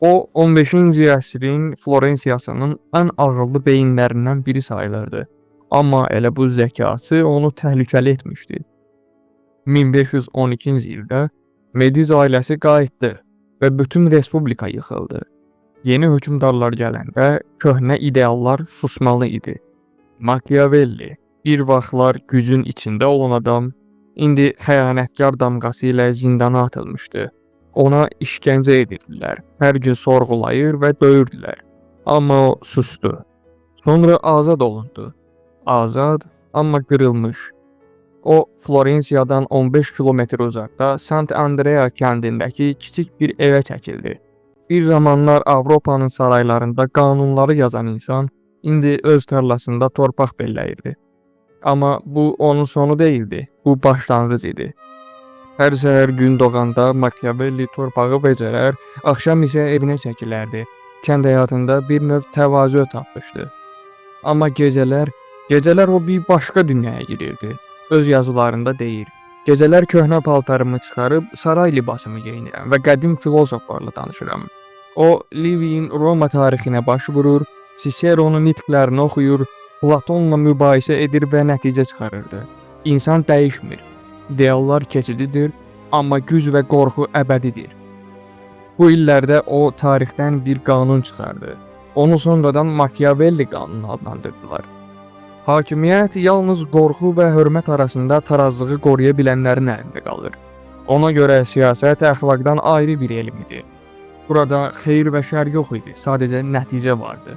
O 15-ci əsrin Florensiyasının ən ağıllı beyinlərindən biri sayılırdı. Amma elə bu zəkası onu təhlükəli etmişdi. 1512-ci ildə Medici ailəsi qayıtdı və bütün respublika yıxıldı. Yeni hökmdarlar gələndə köhnə ideallar susmalı idi. Machiavelli, bir vaxtlar gücün içində olan adam, indi xəyanətkar damğası ilə zindana atılmışdı. Ona işgəncə edirdilər, hər gün sorğulayır və döyürdülər. Amma o sustu. Sonra azad olundu. Azad, amma qırılmış. O Florensiyadan 15 kilometr uzaqda Sant Andrea kəndindəki kiçik bir evə çəkildi. Bir zamanlar Avropanın saraylarında qanunları yazan insan indi öz tarlasında torpaq belləyirdi. Amma bu onun sonu deyildi, bu başlanğıc idi. Hər səhər gün doğanda Machiavelli torpağı becərər, axşam isə evinə çəkilərdi. Kənd həyatında bir növ təvazö tapmışdı. Amma gecələr o bir başqa dünyaya girirdi. Öz yazılarında deyir: "Gecələr köhnə paltarımı çıxarıb saray libasımı geyinirəm və qədim filosoflarla danışıram." O Liviyin Roma tarixinə baş vurur, Siseronun nitqlərini oxuyur, Platonla mübahisə edir və nəticə çıxarırdı. İnsan dəyişmir. İdeallar keçicidir, amma güc və qorxu əbədidir. Bu illərdə o tarixdən bir qanun çıxardı. Onu sonradan Machiavelli qanunu adlandırdılar. Hakimiyyət yalnız qorxu və hörmət arasında tarazlığı qoruya bilənlərin əlində qalır. Ona görə siyasət əxlaqdan ayrı bir elm idi. Burada xeyir və şər yox idi, sadəcə nəticə vardı.